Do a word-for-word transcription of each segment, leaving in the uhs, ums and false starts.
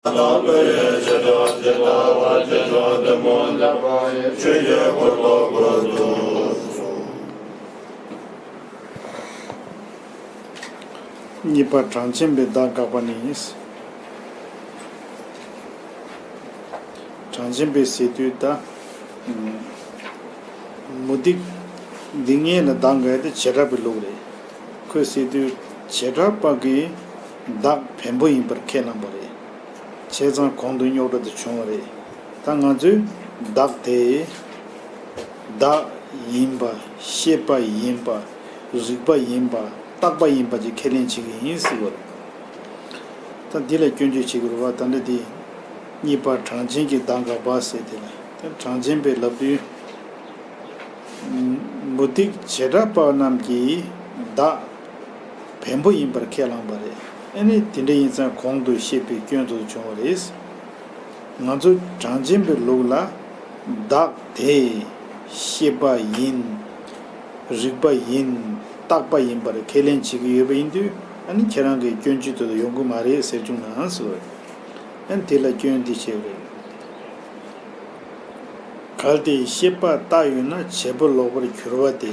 དང་བློ་ཡི་བྱེ་བྲག་ཇི་ལྟ་བ་ཇི་བཞིན་གཏི་མུག་ལེགས་པ་ཡི་ཆོས་ཀྱི་འཁོར་ལོ་བསྐོར་དུ་གསོལ། གཉིས་པ་གྲངས་ཅན་པའི་བདག་དགག་པ་ནི། གྲངས་ཅན་པའི་ཟེར་དུས་ད། མུ་སྟེགས་འདི་ངེད་ལ་བདག་དགག་ཡ་དེ་བྱེ་བྲག་པའི་ལུགས་རེད། ཁོས་ཟེར་དུས་བྱེ་བྲག་པ་གིས་བདག་བེམ་པོ་ཡིན་པར་ཁས་བླངས་པ་རེད། བྱས་ཙང་གོང་དུ་རྙོག་དྲ་དེ་བྱུང་བ་རེད། ད་ང་ཚོས་བདག་དེ་བདག་ཡིན་པ། ཤེས་པ་ཡིན་པ། རིག་པ་ཡིན་པ། རྟག་པ་ཡིན་པ་ཅིག་ཁས་ལེན་བྱེད་ཀྱི་ཡིན་ཟེར་བ་རེད། ད་འདི་ལ་སྐྱོན་བརྗོད་བྱེད་དགོས་རེད་བ། ད་འདྲ་དེ་གཉིས་པ་གྲངས་ཅན་གྱི་བདག་དགག་པ་ཟེར་དེ་ལ། ད་གྲངས་ཅན་པའི་ལབ་དུས། མུ་སྟེགས་བྱེ་བྲག་པ་རྣམས་ཀྱིས་བདག་བེམ་པོ་ཡིན་པར་ཁས་བླངས་པ་རེད། ཨ་ནི་དེ་འདྲ་ཡིན་ཙང་གོང་དུ་བཤད་པའི་སྐྱོན་དུ་བྱུང་བ་རེད། ང་ཚོ་གྲངས་ཅན་པའི་ལུགས་ལ་བདག་དེ་ཤེས་པ་ཡིན། རིག་པ་ཡིན། རྟག་པ་ཡིན་པར་ཁས་ལེན་བྱེད་ཀྱི་ཡོད་པ་ཡིན་དུས། ཨ་ནི་ཁྱེད་རང་གིས་སྐྱོན་བརྗོད་དེ་ཡོང་གི་མ་རེད་ཟེར་བྱུང་ན་ཟེར་བ་རེད། ཨ་ནི་དེ་ལ་སྐྱོན་འདི་བྱས་པ་རེད། གལ་ཏེ་ཤེས་པ་རྟག་ཡོད་ན་བྱེད་པ་ལོག་པར་གྱུར་པ་དེ་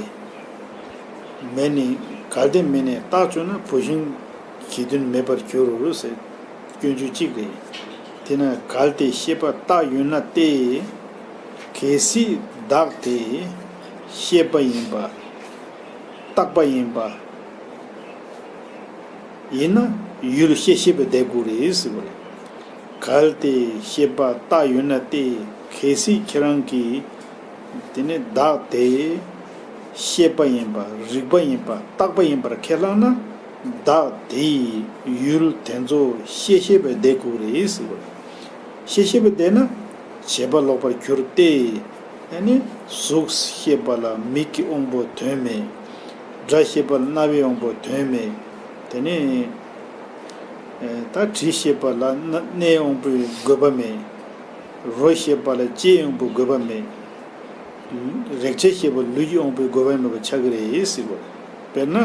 མེད་ནས། གལ་ཏེ་མེད་ནས་རྟག་བྱུང་ན་བུད་ཤིང་གི་དོན་མེད་པར་འགྱུར་རོ་ཟེར། སྐྱོན་བརྗོད་གཅིག་རེད། དེས་ན་གལ་ཏེ་ཤེས་པ་རྟག་ཡོད་ན་སྟེ། གལ་སྲིད་བདག་དེ་ཤེས་པ་ཡིན་པ། རྟག་པ་ཡིན་པ་ཡིན་ན་ཡུལ་ཤེས་ཤེས་པ་བསྡད་དགོས་རེད་ཟེར་བ་རེད། གལ་ཏེ་ཤེས་པ་རྟག་ཡོད་ན་སྟེ། གལ་སྲིད་ཁྱེད་རང་གིས་དེ་ནི་བདག་དེ་ཤེས་པ་ཡིན་པ། རིག་པ་ཡིན་པ། རྟག་པ་ཡིན་པར་ཁས་བླངས་ན། བདག་དེའི་ཡུལ་དེ་ཚོ་ཤེས་ཤེས་པ་བསྡད་དགོས་རེད་ཟེར་བ་རེད། ཤེས་ཤེས་པ་བསྡད་ན་བྱེད་པ་ལོག་པར་གྱུར་ཏེ། ཨ་ནི་གཟུགས་ཤེས་པ་ལ་མིག་གི་དབང་པོ་དོན་མེད། སྒྲ་ཤེས་པ་ལ་རྣ་བའི་དབང་པོ་དོན་མེད། དེ་ནས་ད་དྲི་ཤེས་པ་ལ་སྣ་སྣའི་དབང་པོའི་དགོས་པ་མེད། རོ་ཤེས་པ་ལ་ལྕེའི་དབང་པོའི་དགོས་པ་མེད། རེག་བྱ་ཤེས་པ་ལུས་ཀྱི་དབང་པོའི་དགོས་པ་མེད་པ་ཆགས་ཀྱི་རེད་ཟེར་བ། དཔེར་ན་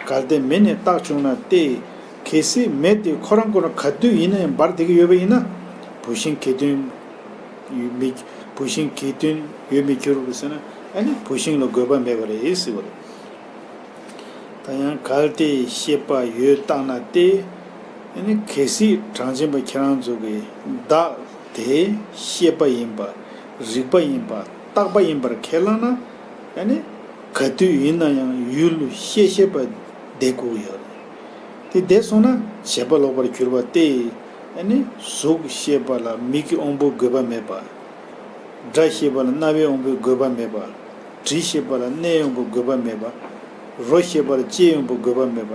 གལ་ཏེ་མེད་ནས་རྟག་བྱུང་ན་སྟེ། གལ་སྲིད་མེད་དེ་ཁོ་རང་ཁོ་རང་ག་དུས་ཡིན་ན་ཡང་འབར་བསྡད་ཀྱི་ཡོད་པ་ཡིན་ན། བུད་ཤིང་གི་དོན་ཡོད་མི། བུད་ཤིང་གི་དོན་ཡོད་མི་འགྱུར་རོ་ཟེར་ན། ཨ་ནི་བུད་ཤིང་ལ་དགོས་པ་མེད་པ་རེད་ཟེར་བ་རེད། ད་ཡང་གལ་ཏེ་ཤེས་པ་ཡོད་རྟག་ན་སྟེ། ཨ་ནི་གལ་སྲིད་གྲངས་ཅན་པ་ཁྱེད་རང་ཚོ་གིས་བདག་དེ་ཤེས་པ་ཡིན་པ། རིག་པ་ཡིན་པ། རྟག་པ་ཡིན་པར་ཁས་བླངས་ན། ཨ་ནི་ག་དུས་ཡིན་ན་ཡང་ཡུལ་ཤེས་ཤེས་པ་བསྡད་དགོས་ཡོད་རེད། དེ་བསྡད་སོང་ན་བྱེད་པ་ལོག་པར་གྱུར་པ་སྟེ། ཨ་ནི་གཟུགས་ཤེས་པ་ལ་མིག་གི་དབང་པོ་དགོས་པ་མེད་པ། སྒྲ་ཤེས་པ་ལ་རྣ་བའི་དབང་པོའི་དགོས་པ་མེད་པ། དྲི་ཤེས་པ་ལ་སྣའི་དབང་པོའི་དགོས་པ་མེད་པ། རོ་ཤེས་པ་ལ་ལྕེའི་དབང་པོའི་དགོས་པ་མེད་པ།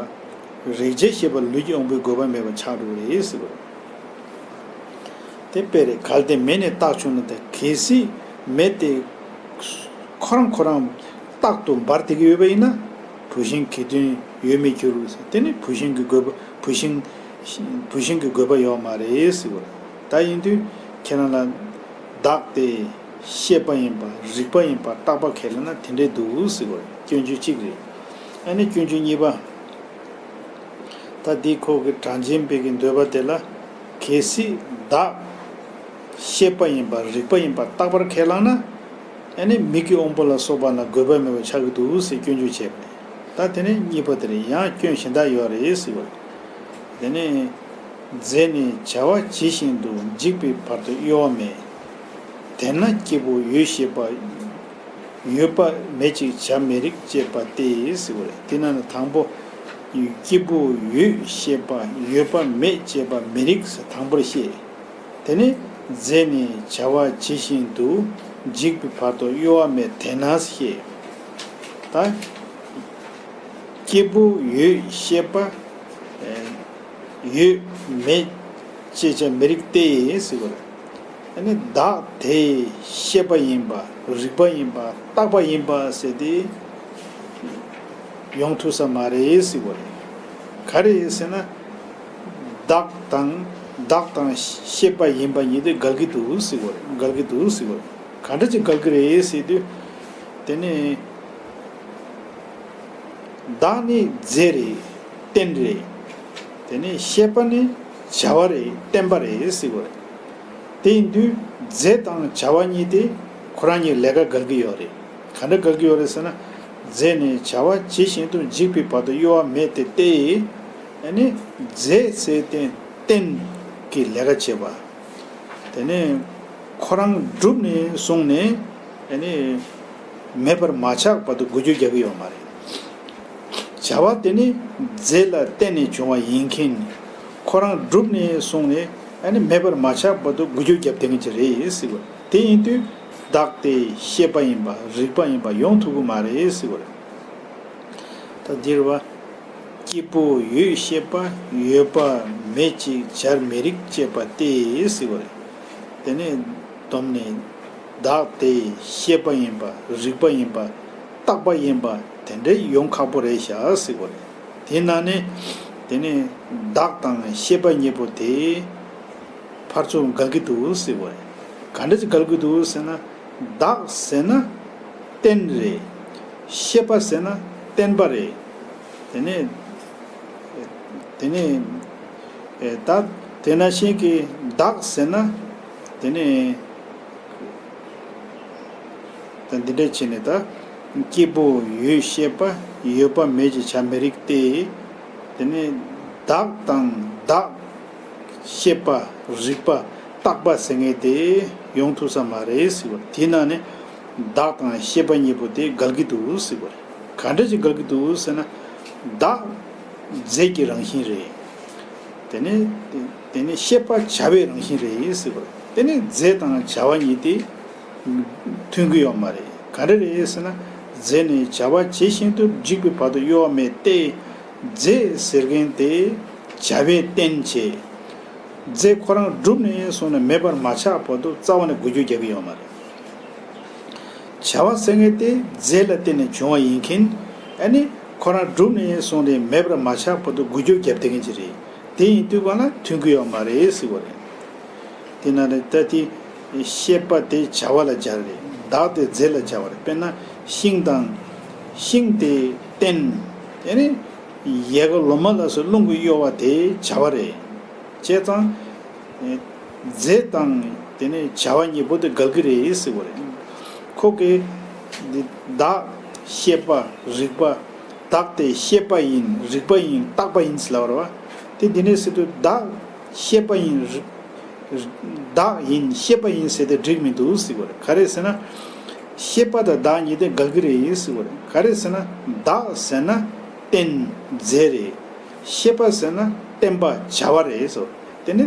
རེག་བྱ་ཤེས་པ་ལ་ལུས་ཀྱི་དབང་པོའི་དགོས་པ་མེད་པ་ཆགས་འགྲོ་གི་རེད་ཟེར་བ་རེད། དེ་དཔེ་རེད། གལ་ཏེ་མེད་ནས་རྟག་བྱུང་ན་སྟེ། གལ་སྲིད་མེད་དེ་ཁོ་རང་ཁོ་རང་རྟག་ཏུ་འབར་བསྡད་ཀྱི་ཡོད་པ་ཡིན་ན། བུད་ཤིང་གི་དོན་ཡོད་མི་འགྱུར་ཟེར། དེ་ནི་བུད་ཤིང་གི་དགོས་པ། བུད་ཤིང་། བུད་ཤིང་གི་དགོས་པ་ཡོད་མ་རེད་ཟེར་བ་རེད། ད་ཡིན་དུས་ཁྱེད་རང་ལ་བདག་དེ་ཤེས་པ་ཡིན་པ། རིག་པ་ཡིན་པ། རྟག་པ་ཁས་ལེན་ན་དེ་འདྲས་འདུག་ཟེར་བ་རེད། སྐྱོན་བརྗོད་གཅིག་རེད། ཨ་ནི་སྐྱོན་བརྗོད་གཉིས་པ། ད་འདི་ཁོ་གི་གྲངས་ཅན་པའི་གི་འདོད་པ་དེ་ལ། གལ་སྲིད་བདག་ཤེས་པ་ཡིན་པ། རིག་པ་ཡིན་པ། རྟག་པར་ཁས་བླངས་ན། ཨ་ནི་མིག་གི་དབང་པོ་ལ་སོགས་པ་ན་དགོས་པ་མེད་པ་ཆགས་ཀྱི་འདུག་ཟེར་སྐྱོན་བརྗོད་བྱས་པ་རེད། ད་དེ་ནས་གཉིས་པ་དེ་རེད། ཡང་སྐྱོན་གཞན་དག་ཡོད་རེད་ཟེར་བ་རེད། དེ་ནས་རྫས་ནི་བྱ་བ་ཇི་བཞིན་དུ། འཇིག་པའི་བར་དུ་གཡོ་བ་མེད། དེས་ན་སྐྱེས་བུ་ཡོད་ཤེས་པ། ཡོད་པ་མེད་ཅེས་བྱར་མི་རིགས་ཅེས་པ་སྟེ་ཟེར་བ་རེད། དེ་ན་ནི་དང་པོ། སྐྱེས་བུ་ཡོད་ཤེས་པ། ཡོད་པ་མེད་ཅེས་པ་མི་རིགས་ཟེར་དང་པོར་བཤད། དེ་ནས་རྫས་ནི་བྱ་བ་ཇི་བཞིན་དུ། འཇིག་པའི་བར་དུ་གཡོ་བ་མེད། དེས་ན་ཞེས། ད་སྐྱེས་བུ་ཡོད་ཤེས་པ། ཡོད་མེད་ཅེས་བྱར་མི་རིགས་ཏེ་ཟེར་བ་རེད། ཨ་ནི་བདག་དེ་ཤེས་པ་ཡིན་པ། རིག་པ་ཡིན་པ། རྟག་པ་ཡིན་པ་ཟེར་ཏེ་ཡོང་ཐུབ་ས་མ་རེད་ཟེར་བ་རེད། ག་རེ་ཟེར་ན། བདག་དང་། བདག་དང་ཤེས་པ་ཡིན་པ་གཉིས་དེ་འགལ་གྱི་འདུག་ཟེར་བ་རེད། འགལ་གྱི་འདུག་ཟེར་བ་རེད། ག་འདྲ་ཅིག་འགལ་གྱི་རེད་ཟེར་དུས། དེ་ནས་བདག་ནི་རྫས་རེད། རྟེན་རེད། དེ་ནས་ཤེས་པ་ནི་ བྱ་བ་རེད། བརྟེན་པ་རེད་ཟེར་གྱི་ཡོད་རེད། དེ་ཡིན་དུས་རྫས་དང་བྱ་བ་གཉིས་དེ་ཁོ་རང་གཉིས་ལས་ཀ་འགལ་གྱི་ཡོད་རེད། ག་འདྲ་འགལ་གྱི་ཡོད་རེད་ཟེར་ན། རྫས་ནི་བྱ་བ་ཇི་བཞིན་དུ་འཇིག་པའི་བར་དུ་གཡོ་བ་མེད་དེ་སྟེ། ཨ་ནི་རྫས་ཟེར་དེ་རྟེན་གྱི་ལས་ཀ་བྱེད་པ། དེ་ནས་ཁོ་རང་གྲུབ་ནས་བཟུང་ནས་ཨ་ནི་མེད་པར་མ་ཆགས་བར་དུ་འགུལ་སྐྱོད་རྒྱག་གི་ཡོད་མ་རེད། བྱ་བ་དེ་ནི་རྫས་ལ་བརྟེན་ནས་བྱུང་བ་ཡིན་མཁན། ཁོ་རང་གྲུབ་ནས་བཟུང་ནས་ཨ་ནི་མེད་པར་མ་ཆགས་བར་དུ་འགུལ་སྐྱོད་རྒྱབ་བསྡད་མཁན་ཅིག་རེད་ཟེར་བ། དེ་ཡིན་དུས་བདག་དེ་ཤེས་པ་ཡིན་པ་རིག་པ་ཡིན་པ་ཡོང་ཐུབ་ཀྱི་མ་རེད་ཟེར་བ་རེད། ད་འདིར་བ། སྐྱེས་བུ་ཡོད་ཤེས་པ་ཡོད་པ་མེད་ཅེས་བྱར་མི་རིགས་ཅེས་པ་སྟེ་ཟེར་བ་རེད། དེ་ནས་སྡོམ་ནས། བདག་དེ་ཤེས་པ་ཡིན་པ་རིག་པ་ཡིན་པ་རྟག་པ་ཡིན་པ་དེ་འདྲ་ཡོང་ཁག་པོ་རེད་ཤག་ཟེར་བ་རེད། དེ་ན་ནི། དེ་ནི་བདག་དང་ཤེས་པ་གཉིས་པོ་དེ་ཕར་ཚུར་འགལ་གྱི་འདུག་ཟེར་བ་རེད། ག་འདྲ་ཅིག་འགལ་གྱི་འདུག་ཟེར་ན། བདག་ཟེར་ན་རྟེན་རེད། ཤེས་པ་ཟེར་ན་བརྟེན་པ་རེད། དེ་ནས། དེ་ནས། ད་དེ་ནང་བཞིན་གྱི་བདག་ཟེར་ན། དེ་ནས། ད་འདི་འདྲ་བྱས་ནས་ད། སྐྱེས་བུ་ཡོད་ཤེས་པ་ཡོད་པ་མེད་ཅེས་བྱར་མི་རིགས་ཏེ། དེ་ནས་བདག་དང་བདག་ཤེས་པ་རིག་པ་རྟག་པ་ཟེར་མཁན་དེ་ཡོང་ཐུབ་ས་མ་རེད་ཟེར་བ། དེའི་ནང་ནས་བདག་དང་ཤེས་པ་གཉིས་པོ་དེ་འགལ་གྱི་འདུག་ཟེར་བ་རེད། ག་འདྲ་ཅིག་འགལ་གྱི་འདུག་ཟེར་ན། བདག་རྫས་ཀྱི་རང་བཞིན་རེད། དེ་ནས། དེ་ནས་ཤེས་པ་བྱ་བའི་རང་བཞིན་རེད་ཟེར་བ་རེད། དེ་ནས་རྫས་དང་བྱ་བ་གཉིས་དེ་མཐུན་གྱི་ཡོད་མ་རེད། ག་འདྲ་རེད་ཟེར་ན། རྫས་ནི་བྱ་བ་ཇི་བཞིན་དུ་འཇིག་པའི་བར་དུ་གཡོ་བ་མེད་དེ། རྫས་ཟེར་མཁན་དེ་བྱ་བའི་རྟེན་བྱེད། རྫས་ཁོ་རང་གྲུབ་ནས་བཟུང་ནས་མེད་པར་མ་ཆགས་བར་དུ་རྩ་བ་ནས་འགུལ་སྐྱོད་རྒྱག་གི་ཡོད་མ་རེད། བྱ་བ་ཟེར་མཁན་དེ་རྫས་ལ་བརྟེན་ནས་བྱུང་བ་ཡིན་མཁན། ཨ་ནི་ཁོ་རང་གྲུབ་ནས་བཟུང་ནས་མེད་པར་མ་ཆགས་བར་དུ་འགུལ་སྐྱོད་རྒྱབ་བསྡད་མཁན་ཅིག་རེད། དེ་ཡིན་དུས་གང་ལ་མཐུན་གྱི་ཡོད་མ་རེད་ཟེར་བ་རེད། དེ་ན་རེད་ད་དེ། ཤེས་པ་དེ་བྱ་བ་ལ་སྦྱར་རེད། བདག་དེ་རྫས་ལ་སྦྱར་བ་རེད། དཔེར་ན་ཤིང་དང་། ཤིང་དེ་རྟེན། ཨ་ནི་ཡལ་ག་ལོ་མ་ལ་སོགས་རླུང་གིས་གཡོ་བ་དེ་བྱ་བ་རེད། བྱས་ཙང་། རྫས་དང་དེ་ནས་བྱ་བ་གཉིས་པོ་དེ་འགལ་གྱི་རེད་ཟེར་བ་རེད། ཁོ་གིས་འདི་བདག་ཤེས་པ་རིག་པ། བདག་དེ་ཤེས་པ་ཡིན་རིག་པ་ཡིན་རྟག་པ་ཡིན་ཟེར་ལབ་པ་རེད་བ། དེ་འདི་ནས་ཟེར་དུས་བདག་ཤེས་པ་ཡིན་རིག་བདག་ཡིན་ཤེས་པ་ཡིན་ཟེར་དེ་འགྲིག་མི་འདུག་ཟེར་བ་རེད། ག་རེ་ཟེར་ན། ཤེས་པ་དང་བདག་གཉིས་དེ་འགལ་གྱི་རེད་ཟེར་བ་རེད། ག་རེ་ཟེར་ན། བདག་ཟེར་ན་རྟེན་རྫས་རེད། ཤེས་པ་ཟེར་ན་བརྟེན་པ་བྱ་བ་རེད་ཟེར། དེ་ནི་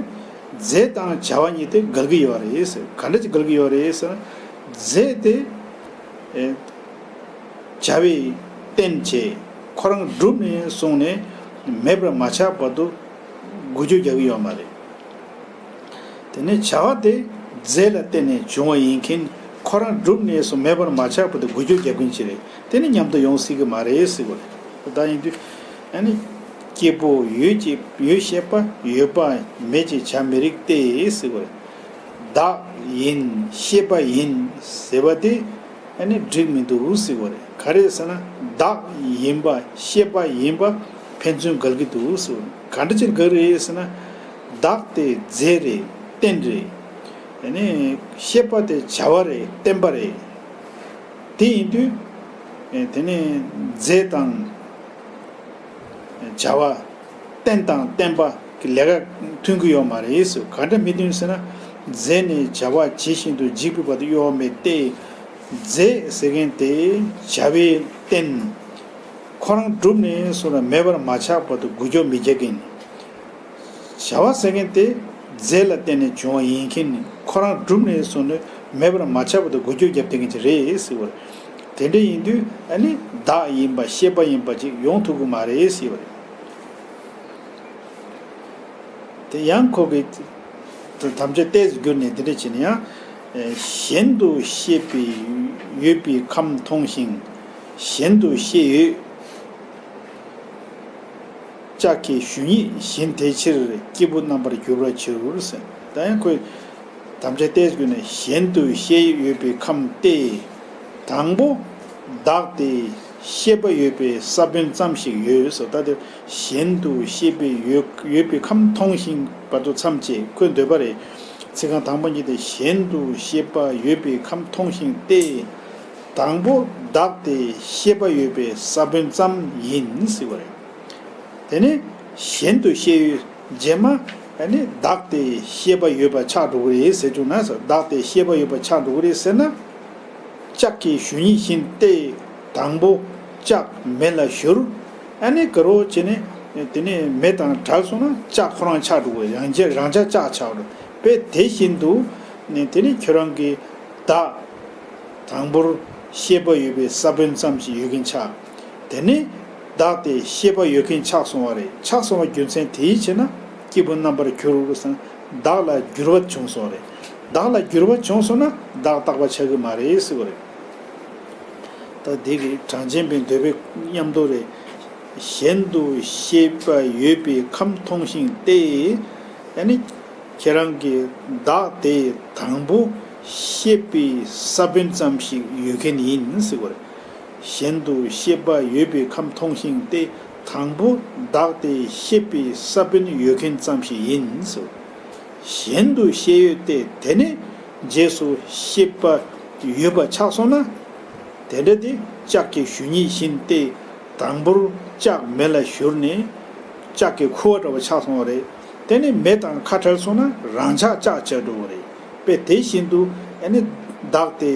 རྫས་དང་བྱ་བ་གཉིས་དེ་འགལ་གྱི་ཡོད་རེད་ཟེར། ག་འདྲ་ཅིག་འགལ་གྱི་ཡོད་རེད་ཟེར་ན། རྫས་དེ་ཨེ་བྱ་བའི་རྟེན་བྱེད། ཁོ་རང་གྲུབ་ནས་བཟུང་ནས་མེད་པར་མ་ཆགས་བར་དུ་འགུལ་སྐྱོད་རྒྱག་གི་ཡོད་མ་རེད། དེ་ནས་བྱ་བ་དེ་རྫས་ལ་བརྟེན་ནས་བྱུང་བ་ཡིན་མཁན། ཁོ་རང་གྲུབ་ནས་སུ་མེད་པར་མ་ཆགས་བར་དུ་འགུལ་སྐྱོད་རྒྱབ་མཁན་ཅིག་རེད། དེ་ནི་མཉམ་དུ་ཡོང་སྲིད་ཀྱི་མ་རེད་ཟེར་བ་རེད། ད་ཡིན་དུས་ཨ་ནི་སྐྱེས་བུ་ཡོད་ཅེས་ཡོད་ཤེས་པ་ཡོད་པ་མེད་ཅེས་བྱ་མི་རིགས་ཏེ་ཟེར་བ་རེད། བདག་ཡིན་ཤེས་པ་ཡིན་ཟེར་བ་དེ་ཨ་ནི་འགྲིག་མི་འདུག་ཟེར་བ་རེད། ག་རེ་ཟེར་ན་བདག་ཡིན་པ་ཤེས་པ་ཡིན་པ་ཕན་ཚུན་འགལ་གྱི་འདུག་ཟེར་བ་རེད། ག་འདྲ་ཅིག་འགལ་རེད་ཟེར་ན། བདག་དེ་རྫས་རེད། རྟེན་རེད། ཨ་ནི་ཤེས་པ་དེ་བྱ་བ་རེད། བརྟེན་པ་རེད། དེ་ཡིན་དུས་དེ་ནི་རྫས་དང་བྱ་བ། རྟེན་དང་བརྟེན་པ་གི་ལས་ཀ་མཐུན་གྱི་ཡོད་མ་རེད་ཟེར། ག་འདྲ་མི་མཐུན་ཟེར་ན། རྫས་ནི་བྱ་བ་ཇི་བཞིན་དུ་འཇིག་པའི་བར་དུ་གཡོ་བ་མེད་དེ། རྫས་ཟེར་མཁན་དེ་བྱ་བའི་རྟེན། ཁོ་རང་གྲུབ་ནས་སོང་ན་མེད་པར་མ་ཆགས་བར་དུ་འགུལ་སྐྱོད་མི་རྒྱག་མཁན། བྱ་བ་ཟེར་མཁན་དེ་རྫས་ལ་བརྟེན་ནས་བྱུང་བ་ཡིན་མཁན། ཁོ་རང་གྲུབ་ནས་སོང་ནས་མེད་པར་མ་ཆགས་བར་དུ་འགུལ་སྐྱོད་རྒྱབ་བསྡད་མཁན་ཅིག་རེད་ཟེར་བ་རེད། དེ་འདྲ་ཡིན་དུས་ཨ་ནི་བདག་ཡིན་པ་ཤེས་པ་ཡིན་པ་ཅིག་ཡོང་ཐུབ་ཀྱི་མ་རེད་ཟེར་བ་རེད། དེ་ཡང་ཁོ་གིས་དམ་བཅའ་ཏོག་ཙམ་བསྒྱུར་ནས་འདི་འདྲ་བྱས་ན་ཡང་། གཞན་དུ་ཤེས་པའི་ཡོད་པའི་ཁམས་མཐོང་ཞིང་། གཞན་དུ་ཤེས་ཡོད་ཅག་གི་ཞུ་ཉིད་གཞན་དེ་ཕྱིར་སྐྱེས་བུ་རྣམ་པར་འགྱུར་བར་འགྱུར་ཟེར། ད་ཡང་ཁོས་དམ་བཅའ་ཏོག་ཙམ་བསྒྱུར་ནས་གཞན་དུ་ཤེས་ཡོད་པའི་ཁམས་ཏེ། དང་པོ་བདག་སྟེ། ཤེས་པ་ཡོད་པའི་ས་བོན་ཙམ་ཞིག་ཡོད་ཟེར། ད་དེ་གཞན་དུ་ཤེས་པའི་ཡོད་ཡོད་པའི་ཁམས་མཐོང་ཞིང་བར་དུ་མཚམས་བཅད། ཁོའི་འདོད་པ་རེད། ཚིག་རྐང་དང་པོ་གཉིས་དེ་གཞན་དུ་ཤེས་པ་ཡོད་པའི་ཁམས་མཐོང་ཞིང་སྟེ། དང་པོ་བདག་དེ་ཤེས་པ་ཡོད་པའི་ས་བོན་ཙམ་ཡིན་ཟེར་བ་རེད། དེ་ནས་གཞན་དུ་ཤེས་ཡོད་རྗེས་མ་ཨ་ནི་བདག་དེ་ཤེས་པ་ཡོད་པ་ཆགས་འགྲོ་གི་རེད་ཟེར་བྱུང་ན། བདག་དེ་ཤེས་པ་ཡོད་པ་ཆགས་འགྲོ་གི་རེད་ཟེར་ན། ལྕགས་ཀྱི་གཞུ་ཉིད་བཞིན་ཏེ། དང་པོ་ལྕགས་མེ་ལ་བཞུར། ཨ་ནི་དགའ་རོགས་བྱས་ནས་དེ་ནས་མེ་དང་བྲལ་སོང་ན་ལྕགས་ཁོ་རང་ཆགས་འགྲོ་གི་རེད། རང་ཅག་རང་ཅག་ལྕགས་ཆགས་འགྲོ། དཔེ་དེ་བཞིན་དུ་ནས་དེ་ནི་ཁྱོད་རང་གི་བདག་དང་པོར་ཤེས་པ་ཡོད་པའི་ས་བོན་ཙམ་ཞིག་ཡོད་མཁན་ཆགས། དེ་ནས་བདག་དེ་ཤེས་པ་ཡོད་མཁན་ཆགས་སོང་བ་རེད། ཆགས་སོང་བ་རྒྱུ་མཚན་དེའི་ཕྱིར་ན་སྐྱེས་བུ་རྣམ་པར་གྱུར་ཟེར། བདག་ལ་འགྱུར་བ་བྱུང་སོང་བ་རེད། བདག་ལ་འགྱུར་བ་བྱུང་སོང་ན་བདག་རྟག་པ་ཆགས་ཀྱི་མ་རེད་ཟེར་བ་རེད། ད་འདི་གི་གྲངས་ཅན་པའི་འདོད་པའི་མཉམ་དུ་རེད། གཞན་དུ་ཤེས་པ་ཡོད་པའི་ཁམས་མཐོང་ཞིང་སྟེ། ཨ་ནི་ཁྱེད་རང་གི་བདག་དེ་དང་པོ་ཤེས་པའི་ས་བོན་ཙམ་ཞིག་ཡོད་མཁན་ཡིན་ཟེར་བ་རེད། གཞན་དུ་ཤེས་པ་ཡོད་པའི་ཁམས་མཐོང་ཞིང་སྟེ། དང་པོ་བདག་དེ་ཤེས་པའི་ས་བོན་ཡོད་མཁན་ཙམ་ཞིག་ཡིན་ཟེར། གཞན་དུ་ཤེས་ཡོད་དེ། དེ་ནས་རྗེས་སུ་ཤེས་པ་ཡོད་པ་ཆགས་སོང་ན། དེ་འདྲ་དེ་ལྕགས་ཀྱི་གཞུ་ཉིད་བཞིན་ཏེ། དང་པོར་ལྕགས་མེ་ལ་བཞུར་ནས་ལྕགས་ཀྱི་ཁུ་བ་འདྲ་བ་ཆགས་སོང་བ་རེད། དེ་ནས་མེ་དང་ཁ་བྲལ་སོང་ན་རང་ཆགས་ལྕགས་ཆགས་འགྲོ་བ་རེད། དཔེ་དེ་བཞིན་དུ་ཨ་ནི་བདག་དེ་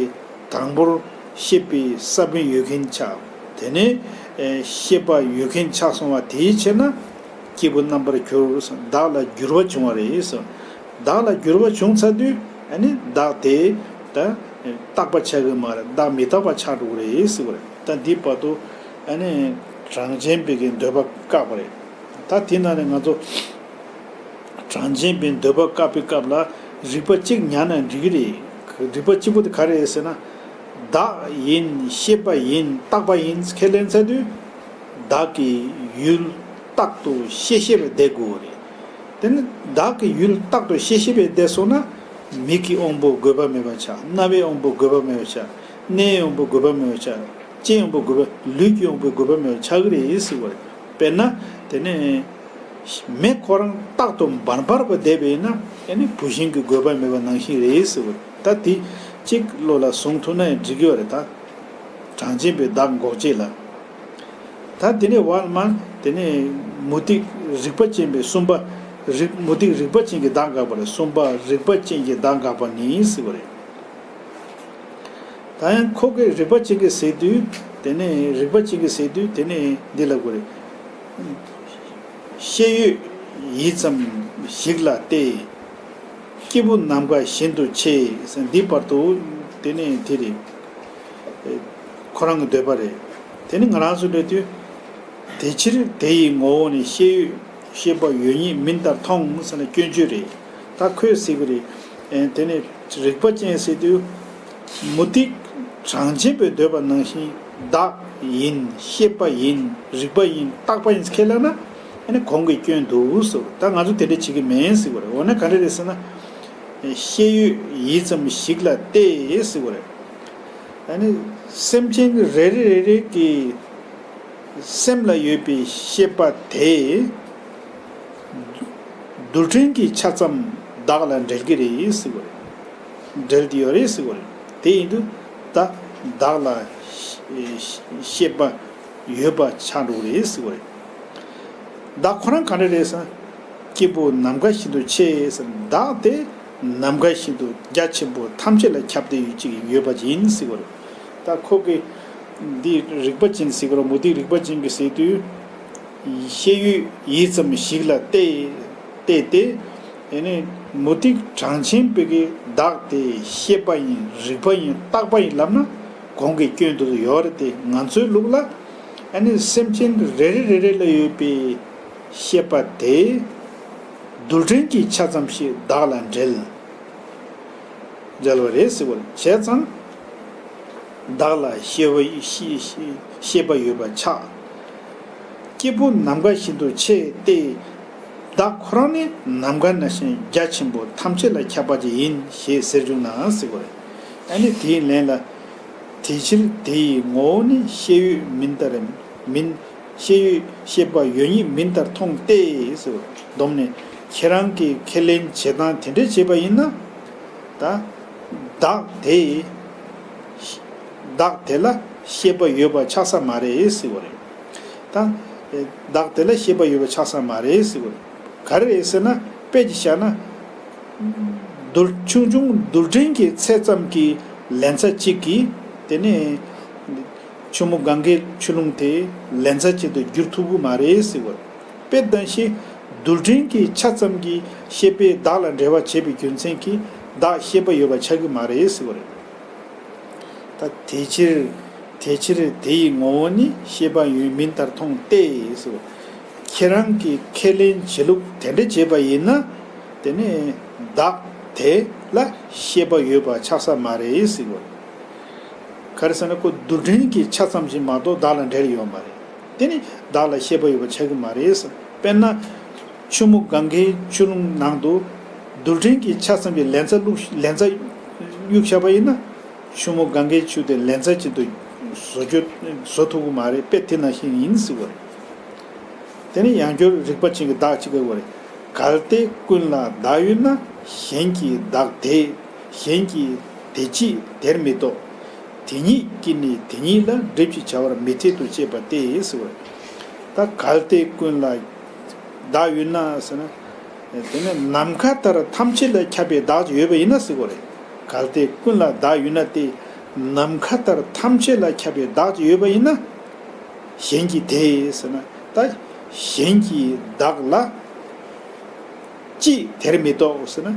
དང་པོར་ཤེས་པའི་ས་བོན་ཡོད་མཁན་ཆགས། དེ་ནས་ཨེ་ཤེས་པ་ཡོད་མཁན་ཆགས་སོང་བ་དེའི་ཕྱིར་ན། སྐྱེས་བུ་རྣམ་པར་གྱུར། བདག་ལ་འགྱུར་བ་བྱུང་བ་རེད་ཟེར། བདག་ལ་འགྱུར་བ་བྱུང་ཚར་དུས་ཨ་ནི་བདག་དེ་ད་རྟག་པ་ཆགས་ཀྱི་མ་རེད། བདག་མི་རྟག་པ་ཆགས་འགྲོ་གི་རེད་ཟེར་བ་རེད། ད་འདི་བར་དུ་ཨ་ནི་གྲངས་ཅན་པའི་གི་འདོད་པ་བཀག་པ་རེད། ད་དེ་ནང་ནས་ང་ཚོ་གྲངས་ཅན་པའི་འདོད་པ་བཀག་པའི་སྐབས་ལ་རིགས་པ་གཅིག་ཉར་ན་འགྲིག་གི་རེད། རིགས་པ་གཅིག་པོ་དེ་ག་རེ་རེད་ཟེར་ན། བདག་ཡིན། ཤེས་པ་ཡིན། རྟག་པ་ཡིན་ཁས་ལེན་ཚར་དུས། བདག་གི་ཡུལ་རྟག་ཏུ་ཤེས་ཤེས་པ་བསྡད་དགོས་རེད། དེ་ནི་བདག་གི་ཡུལ་རྟག་ཏུ་ཤེས་ཤེས་པ་བསྡད་སོང་ན། མིག་གི་དབང་པོ་དགོས་པ་མེད་པ་ཆགས། རྣ་བའི་དབང་པོ་དགོས་པ་མེད་པ་ཆགས། སྣའི་དབང་པོ་དགོས་པ་མེད་པ་ཆགས། ལྕེའི་དབང་པོ་དགོས་པ། ལུས་ཀྱི་དབང་པོ་དགོས་པ་མེད་པ་ཆགས་ཀྱི་རེད་ཟེར་བ་རེད། དཔེར་ན་དེ་ནི་མེ་ཁོ་རང་རྟག་ཏུ་འབར་འབར་བ་བསྡད་པ་ཡིན་ན། ཨ་ནི་བུད་ཤིང་གི་དགོས་པ་མེད་པ་ནང་བཞིན་རེད་ཟེར་བ་རེད། ད་དེ་གཅིག་བློ་ལ་བཟུང་ཐུབ་ན་ཡང་འགྲིག་གི་ཡོད་རེད། ད་གྲངས་ཅན་པའི་བདག་འགོག་བྱེད་ལ། ད་དེ་ནས་བར་མ་དེ་ནས་མུ་སྟེགས་རིགས་པ་ཅན་པའི་གསུམ་པ། རིགས་མུ་སྟེགས་རིགས་པ་ཅན་གྱི་བདག་འགག་པ་རེད། གསུམ་པ་རིགས་པ་ཅན་གྱི་བདག་འགག་པ་ནི་ཟེར་བ་རེད། ད་ཡང་ཁོ་གིས་རིགས་པ་ཅན་གྱི་ཟེར་དུས། དེ་ནས་རིགས་པ་ཅན་གྱི་ཟེར་དུས་དེ་ནས་འདི་ལ་གོ་རེད། ཤེས་ཡོད་ཡིད་ཙམ་ཞིག་ལ་སྟེ། སྐྱེས་བུ་ནམ་མཁའ་བཞིན་དུ་ཆེ། འདི་བར་དུ་དེ་ནས་དེ་རེད། ཁོ་རང་གི་འདོད་པ་རེད། དེ་ནི་ང་རང་ཚོ་འདོད་དུས། དེ་ཕྱིར་དེ་ཡི་ངོ་བོ་ནི་ཤེས་ཡོད་ཤེས་པ་ཡོད་ཉིད་མིན་ལྟར་མཐོང་ཟེར་ན་སྐྱོན་བརྗོད་རེད། ད་ཁོས་ཟེར་གི་རེད། ཨེ་དེ་ནི་རིགས་པ་ཅན་ཟེར་དུས། མུ་སྟེགས་གྲངས་ཅན་པའི་འདོད་པ་ནང་བཞིན་བདག་ཡིན། ཤེས་པ་ཡིན། རིགས་པ་ཡིན། རྟག་པ་ཡིན་ཁས་ལེན་ན། ཨ་ནི་གོང་གི་སྐྱོན་འདུག་ཟེར། ད་ང་ཚོ་དེ་འདྲ་བྱེད་ཀྱི་མེད་ཟེར་བ་རེད། འོ་ན་ག་འདྲ་རེད་ཟེར་ན། ཤེས་ཡོད་ཡིད་ཙམ་ཞིག་ལ་སྟེ་ཟེར་བ་རེད། ཨ་ནི་སེམས་ཅན་རེ་རེ་རེ་རེ་གི་སེམས་ལ་ཡོད་པའི་ཤེས་པ་དེ། རྡུལ་ཕྲན་གྱི་ཆ་ཙམ་བདག་ལ་འབྲེལ་གྱི་རེད་ཟེར་བ་རེད། འབྲེལ་གྱི་ཡོད་རེད་ཟེར་བ་རེད། དེ་ཡིན་དུས་ད་བདག་ལ་ཤེས་པ་ཡོད་པ་ཆགས་འགྲོ་གི་རེད་ཟེར་བ་རེད། བདག་ཁོ་རང་ག་འདྲ་རེད་ཟེར་ན། སྐྱེས་བུ་ནམ་མཁའ་བཞིན་དུ་ཆེ་ཟེར། བདག་དེ་ནམ་མཁའ་བཞིན་དུ་རྒྱ་ཆེན་པོ་ཐམས་ཅད་ལ་ཁྱབ་བསྡད་ཡོད་ཅིག་ཡོད་པ་ཡིན་ཟེར་བ་རེད། ད་ཁོ་གི་འདི་རིགས་པ་ཅན་ཟེར་གི་རེད། མུ་སྟེགས་རིགས་པ་ཅན་གྱི་ཟེར་དུས། ཤེས་ཡོད་ཡིད་ཙམ་ཞིག་ལ་བལྟས་བལྟས་ཏེ། ཨེ་ནི་མུ་སྟེགས་གྲངས་ཅན་པའི་གི་བདག་དེ་ཤེས་པ་ཡིན། རིགས་པ་ཡིན། རྟག་པ་ཡིན་ལབ་ན་གོང་གི་སྐྱོན་དུ་ཡོད་རེད་དེ། ང་ཚོའི་ལུགས་ལ་ཨ་ནི་སེམས་ཅན་རེ་རེ་རེ་རེ་ལ་ཡོད་པའི་ཤེས་པ་དེ་རྡུལ་ཕྲན་གྱི་ཆ་ཙམ་ཞིག་བདག་ལ་འབྲེལ། འབྲེལ་བ་རེད་ཟེར་བ་བྱས་ཙང་། བདག་ལ་ཤེས་པ་ཤེས་ཤེས་ཤེས་པ་ཡོད་པ་ཆགས། སྐྱེས་བུ་ནམ་མཁའ་བཞིན་དུ་ཆེ་སྟེ། བདག་ཁོ་རང་ནི་ནམ་མཁའ་ནང་བཞིན་རྒྱ་ཆེན་པོ་ཐམས་ཅད་ལ་ཁྱབ་པ་ཅིག་ཡིན་ཞེས་ཟེར་བྱུང་ན་ཟེར་བ་རེད། ཨ་ནི་དེའི་ལན་ལ། དེ་ཕྱིར་དེ་ཡི་ངོ་བོ་ནི། ཤེས་ཡོད་མིན་ལྟར་མིན། ཤེས་ཡོད་ཤེས་པ་ཡོད་ཉིད་མིན་ལྟར་མཐོང་སྟེ་ཟེར་བ། སྡོམ་ནས་ཁྱེད་རང་གིས་ཁས་ལེན་བྱེད་སྟངས་དེ་འདྲ་བྱས་པ་ཡིན་ན། ད་བདག་དེ་བདག་དེ་ལ་ཤེས་པ་ཡོད་པ་ཆགས་ས་མ་རེད་ཟེར་བ་རེད། ད་བདག་དེ་ལ་ཤེས་པ་ཡོད་པ་ཆགས་ས་མ་རེད་ཟེར་བ་རེད། ག་རེ་རེད་ཟེར་ན། དཔེ་ཅིག་བཞག་ན། རྡུལ་ཆུང་ཆུང་རྡུལ་ཕྲན་གྱི་ཚད་ཙམ་གྱི་ལན་ཚྭ་གཅིག་གིས་དེ་ནས་ཆུ་མོ་གངྒཱའི་ཆུ་ཀླུང་དེ་ལན་ཚྭ་གཅིག་ཏུ་འགྱུར་ཐུབ་ཀྱི་མ་རེད་ཟེར་བ། དཔེ་དང་ཤེས། རྡུལ་ཕྲན་གྱི་ཆ་ཙམ་གྱི་ཤེས་པས་བདག་ལ་འབྲེལ་བ་བྱེད་པའི་རྒྱུ་མཚན་གྱིས་བདག་ཤེས་པ་ཡོད་པ་ཆགས་ཀྱི་མ་རེད་ཟེར་བ་རེད། ད་དེ་ཕྱིར། དེ་ཕྱིར་དེ་ཡི་ངོ་བོ་ནི། ཤེས་པ་ཡོད་མིན་ལྟར་མཐོང་སྟེ་ཟེར་བ། ཁྱེད་རང་གིས་ཁས་ལེན་བྱེད་ལུགས་དེ་འདྲ་བྱས་པ་ཡིན་ན། དེ་ནས་བདག་དེ་ལ་ཤེས་པ་ཡོད་པ་ཆགས་ས་མ་རེད་ཟེར་བ། ག་རེ་ཟེར་ན། ཁོ་རྡུལ་ཕྲན་གྱི་ཆ་ཙམ་ཞིག་མ་གཏོགས་བདག་ལ་འབྲེལ་ཡོད་མ་རེད། དེ་ནི་བདག་ལ་ཤེས་པ་ཡོད་པ་ཆགས་ཀྱི་མ་རེད་ཟེར། དཔེར་ན། ཆུ་མོ་གངྒཱའི་ཆུ་ཀླུང་ནང་དུ་རྡུལ་ཕྲན་གྱི་ཆ་ཙམ་གྱི་ལན་ཚྭ་བླུགས། ལན་ཚྭ་གཡུགས་བཞག་པ་ཡིན་ན། ཆུ་མོ་གངྒཱའི་ཆུ་དེ་ལན་ཚྭ་གཅིག་ཏུ་བཟོ་རྒྱུ་བཟོ་ཐུབ་ཀྱི་མ་རེད། དཔེ་དེ་ནང་བཞིན་ཡིན་ཟེར་བ་རེད། དེ་ནི་ཡང་སྐྱར་རིགས་པ་ཅན་གྱི་བདག་ཅིག་གི་བ་རེད། གལ་ཏེ་ཀུན་ལ་བདག་ཡོད་ན། གཞན་གྱི་བདག་དེ། གཞན་གྱི་དེ་ཅིས་དེར་མི་ལྡོག། དེ་ཉིད་ཀྱིས་ནི་དེ་ཉིད་ལ་སྒྲིབ་ཅེས་བྱ་བར་མི་འཐད་དུ་བཤད་པ་སྟེ་ཟེར་བ་རེད། ད་གལ་ཏེ་ཀུན་ལ་བདག་ཡོད་ན་ཟེར་ན། དེ་ནི་ནམ་མཁའ་ལྟར་ཐམས་ཅད་ལ་ཁྱབ་པའི་བདག་ཅིག་ཡོད་པ་ཡིན་ན་ཟེར་བ་རེད། གལ་ཏེ་ཀུན་ལ་བདག་ཡོད་ན་སྟེ། ནམ་མཁའ་ལྟར་ཐམས་ཅད་ལ་ཁྱབ་པའི་བདག་ཅིག་ཡོད་པ་ཡིན་ན། གཞན་གྱི་དེ་ཟེར་ན། ད་གཞན་གྱི་བདག་ལ་ཅིས་དེར་མི་ལྡོག་ཟེར་ན།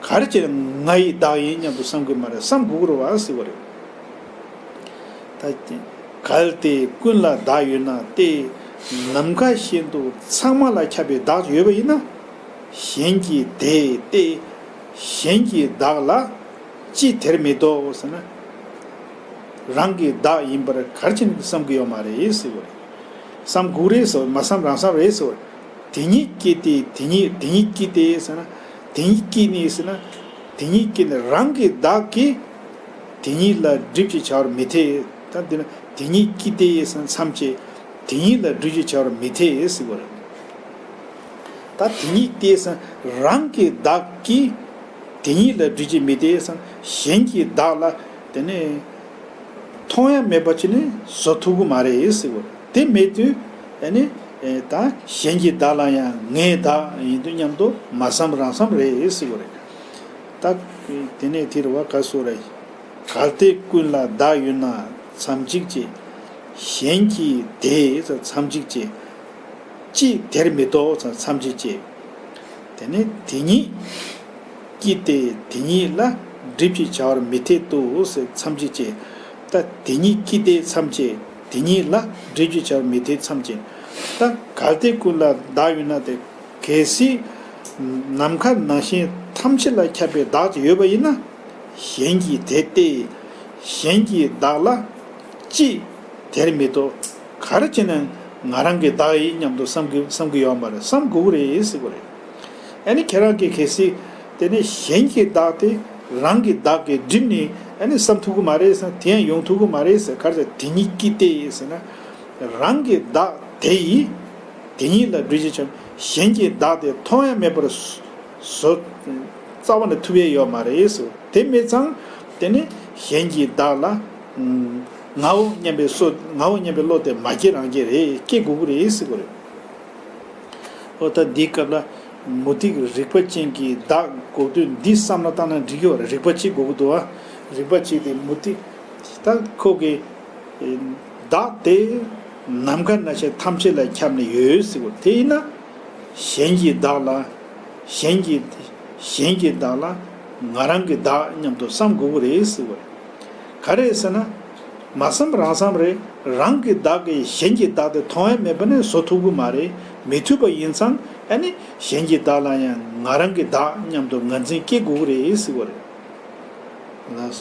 ག་རེ་བྱས་ན་ང་ཡི་བདག་ཡིན་སྙམ་དུ་བསམ་དགོས་མ་རེད། བསམ་དགོས་ཀྱི་རེད་བ་ཟེར་བ་རེད། ད་གལ་ཏེ་ཀུན་ལ་བདག་ཡོད་ན་སྟེ། ནམ་མཁའ་བཞིན་དུ་ཚང་མ་ལ་ཁྱབ་པའི་བདག་ཅིག་ཡོད་པ་ཡིན་ན། གཞན་གྱི་དེ་སྟེ། གཞན་གྱི་བདག་ལ་ཅིས་དེར་མི་ལྡོག་ཟེར་ན། རང་གི་བདག་ཡིན་པར་ག་རེ་བྱས་ནས་བསམ་གྱི་ཡོད་མ་རེད་ཟེར་བ་རེད། བསམ་དགོས་རེད་ཟེར། མ་བསམ་རང་བསམ་རེད་ཟེར་བ་རེད། དེ་ཉིད་ཀྱིས་ཏེ། དེ་ཉིད། དེ་ཉིད་ཀྱིས་ཏེ་ཟེར་ན། དེ་ཉིད་ཀྱིས་ནི་ཟེར་ན། དེ་ཉིད་ཀྱིས་ནི་རང་གི་བདག་གིས་དེ་ཉིད་ལ་སྒྲིབ་ཅེས་བྱ་བར་མི་འཐད། ད་འདི་ན་དེ་ཉིད་ཀྱིས་ཏེ་ཟེར་ན་མཚམས་བཅད། དེ་ཉིད་ལ་སྒྲིབ་ཅེས་བྱ་བར་མི་འཐད་ཟེར་བ་རེད། ད་དེ་ཉིད་ཀྱིས་ཟེར་ན་རང་གི་བདག་གིས་དེ་ཉིད་ལ་སྒྲིབ་ཅེས་མི་འཐད་ཟེར་ན། གཞན་གྱི་བདག་ལ་དེ་ནི། མཐོང་ཡ་མེད་པ་ཅིག་ནི་བཟོ་ཐུབ་ཀྱི་མ་རེད་ཟེར་བ་རེད། དེ་མེད་དུས་ཨ་ནི་ད་གཞན་གྱི་བདག་ལ་ཡང་ངའི་བདག་ཡིན་དུས་སྙམ་དུ་མ་བསམ་རང་བསམ་རེད་ཟེར་བ་རེད། ད་དེ་ནས་དེ་རུ་བ་ག་སོ་རེད། གལ་ཏེ་ཀུན་ལ་བདག་ཡོད་ན་མཚམས་གཅིག་བྱས། གཞན་གྱི་དེ་མཚམས་གཅིག་བྱས། ཅིས་དེར་མི་ལྡོག་མཚམས་གཅིག་བྱས། དེ་ནས་དེ་ཉིད་ཀྱིས་ཏེ་དེ་ཉིད་ལ་སྒྲིབ་ཅེས་བྱ་བར་མི་འཐད་དོ་ཟེར་མཚམས་གཅིག་བྱས། ད་དེ་ཉིད་ཀྱིས་ཏེ་མཚམས་བཅད། དེ་ཉིད་ལ་སྒྲིབ་ཅེས་བྱ་བར་མི་འཐད་མཚམས་བཅད། ད་གལ་ཏེ་ཀུན་ལ་བདག་ཡོད་ན་སྟེ། གལ་སྲིད་ནམ་མཁའ་ནང་བཞིན་ཐམས་ཅད་ལ་ཁྱབ་པའི་བདག་ཅིག་ཡོད་པ་ཡིན་ན། གཞན་གྱི་དེ་སྟེ། གཞན་གྱི་བདག་ལ་ཅིས་དེར་མི་ལྡོག། ག་རེ་བྱས་ན་ང་རང་གི་བདག་ཡིན་སྙམ་དུ་བསམ་གི་བསམ་གི་ཡོད་མ་རེད། བསམ་དགོས་ཀྱི་རེད་ཟེར་གི་རེད། ཨ་ནི་ཁྱེད་རང་གིས་གལ་སྲིད་དེ་ནས་གཞན་གྱི་བདག་དེ་རང་གི་བདག་གིས་བསྒྲིབས་ནས་ཨ་ནི་བསམ་ཐུབ་ཀྱི་མ་རེད་ཟེར་ན། དེ་ཡང་ཡོང་ཐུབ་ཀྱི་མ་རེད་ཟེར། ག་རེ་ཟེར། དེ་ཉིད་ཀྱིས་ཏེ་ཟེར་ན། རང་གི་བདག་དེ་ཡིས་དེ་ཉིད་ལ་སྒྲིབ་ཅེས་བྱ། གཞན་གྱི་བདག་དེ་མཐོང་ཡང་མེད་པར་བཟོ། རྩ་བ་ནས་ཐུབ་ཡས་ཡོད་མ་རེད་ཟེར། དེ་མེད་ཙང་དེ་ནི་གཞན་གྱི་བདག་ལ་ངའོ་སྙམ་པའི་བཟོ། ངའོ་སྙམ་པའི་བློ་དེ་མ་སྐྱེ་རང་སྐྱེ་རེད། སྐྱེ་དགོས་ཀྱི་རེད་ཟེར་གི་རེད། ཨོ་ད་འདིའི་སྐབས་ལ་མུ་སྟེགས་རིག་པ་ཅན་གྱི་བདག་འགོག་དུས་འདི་བསམ་བློ་བཏང་ན་འགྲིག་གི་རེད། རིག་པ་གཅིག་དགོས་ཀྱི་འདུག་བ། རིག་པ་གཅིག་དེ་མུ་སྟེགས། ད་ཁོ་གི་བདག་དེ་ནམ་མཁའ་ནང་བཞིན་ཐམས་ཅད་ལ་ཁྱབ་ནས་ཡོད་ཟེར་བ་དེ་ཡིན་ན། གཞན་གྱི་བདག་ལ། གཞན་གྱི། གཞན་གྱི་བདག་ལ་ང་རང་གི་བདག་སྙམ་དུ་བསམ་དགོས་ཀྱི་རེད་ཟེར་བ་རེད། ག་རེ་ཟེར་ན། མ་བསམ་རང་བསམ་རེད། རང་གི་བདག་གིས་གཞན་གྱི་བདག་དེ་མཐོང་ཡ་མེད་པ་ནས་བཟོ་ཐུབ་ཀྱི་མ་རེད། མི་ཐུབ་པ་ཡིན་ཙང་ཨ་ནི་གཞན་གྱི་བདག་ལ་ཡང་ང་རང་གི་བདག་སྙམ་དུ་ངར་འཛིན་སྐྱེ་དགོས་ཀྱི་རེད་ཟེར་བ་རེད། ལགས་སོ།